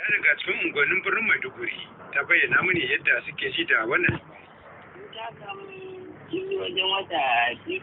Ɗaya daga cikin unguwannin birnin Maiduguri ta bayyana mini yadda suke ji da wannan lamari. Wuta kam kin yi wajen wata 2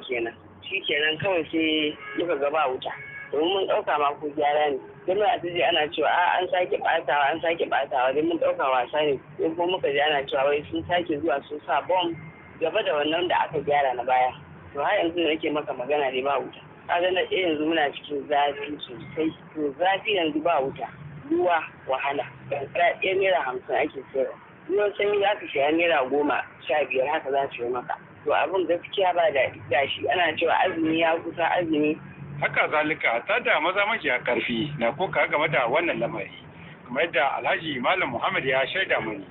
kenan. Shi kenan kawai sai muka ga ba wuta. Domin mun ɗauka ma ko gyara ne. Sai muna ta ji ana cewa a an sake ɓatawa, an sake ɓatawa, dai mun ɗauka wasa ne. Sai kuma muka ji ana cewa wai sun sake zuwa sun sa bom gaba da wannan da aka gyara na baya. To har yanzu da nake maka magana ne ba wuta. Kaga na ɗaya yanzu muna cikin zafi sosai. To zafi yanzu ba wuta. Ruwa wahala. Kankara ɗaya naira 50 ake sayarwa. Ruwan sanyi za ka saya naira 10, 15 haka za su yi maka. To abin gaskiya ba daɗi. Gashi ana cewa azumi ya kusa azumi. Haka zalika ta da maza majiya karfi na koka game da wannan lamari. Kamar yadda Alhaji Malam Muhammad ya shaida mani.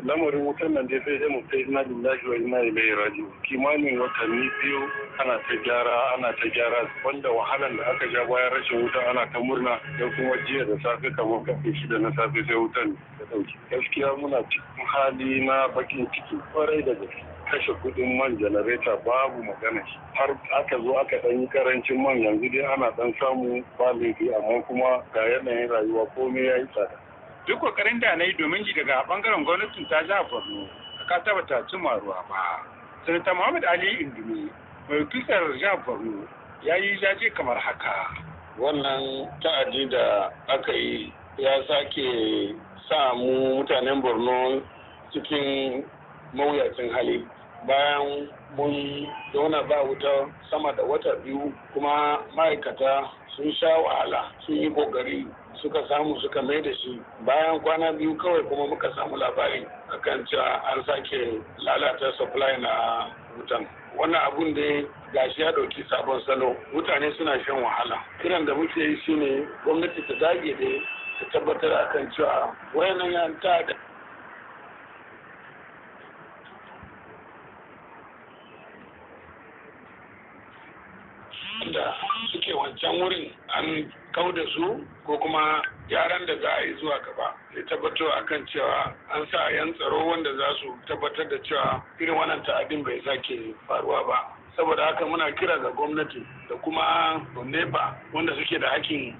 Lamarin wutar nan dai sai dai mu kai inna lillahi wa inna ilaihi raji'un. Kimanin watanni 2 ana ta gyara, ana ta gyara, wanda wahalan da aka sha bayan rashin wuta ana ta murna, sai kuma jiya da safe kamar karfe 6 na safe sai wutan ta dauke. Gaskiya muna cikin hali na bakin ciki kwarai da gaske. Kashe kuɗin man janareta babu magana shi. Har aka zo aka ɗan yi karancin man, yanzu dai ana ɗan samu ba laifi, amma kuma ga yanayin rayuwa komai ya yi tsada. Duk kokarin da na yi domin ji daga bangaren gwamnatin ta jihar Borno ka tabbata cimma ruwa ba. Sanata Muhammad Ali Indume mai wakiltar jihar Borno ya yi jaje kamar haka. Wannan ta'adi da aka yi ya sake sa mu mutanen Borno cikin mawuyacin hali. Bayan mun zauna ba wuta sama da wata 2, kuma ma'aikata sun sha wahala, sun yi kokari suka samu suka mai da shi, bayan kwana 2 kawai kuma muka samu labari akan cewa an sake lalata supply na wutan. Wannan abun da gashi ya ɗauki sabon salo, mutane suna shan wahala. Kiran da muke yi shine gwamnati ta dage da ta tabbatar akan cewa wayannan yan ta'adda da suke wancan wurin an kau da su, ko kuma gyaran da za a yi zuwa gaba ya tabbatar akan cewa an sa yan tsaro wanda za su tabbatar da cewa irin wannan ta'adin bai sake faruwa ba. Saboda haka muna kira ga gwamnati da kuma NEPA wanda suke da hakkin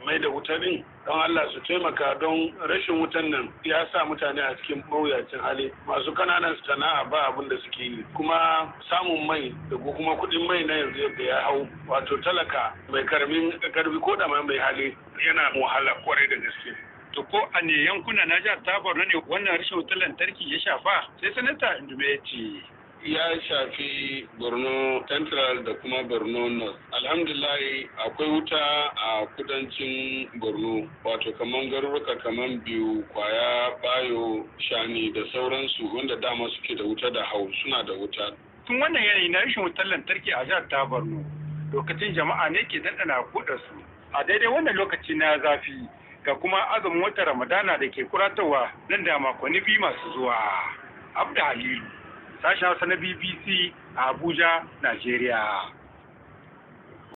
mai da wuta din, don Allah su taimaka, don rashin wutan nan ya sa mutane a cikin mawuyacin hali. Masu kananan sana'a ba abin da suke yi, kuma samun mai da kuma kuɗin mai na yanzu yadda ya hau, wato talaka mai karamin karfi ko da mai hali yana wahala kwarai da gaske. To ko a ne yankuna na jihar ta Borno ne wannan rashin wutar lantarki ya shafa? Sai Sanata Indume ya ce. Ya shafi Borno Central da kuma Borno North. Alhamdulillah akwai wuta a kudancin Borno, wato kaman garuruka kaman Biu, Kwaya, Bayo, Shani da sauransu wanda dama suke da wuta da hau suna da wuta. Tun wannan yanayi na rashin wutar lantarki a jihar ta Borno, lokacin jama'a ne ke ɗanɗana kuɗa su. A daidai wannan lokaci na zafi ga kuma azumin watan Ramadana da ke kuratowa nan da makonni 2 masu zuwa. Abda Halilu, sashen Hausa na BBC a Abuja, Najeriya.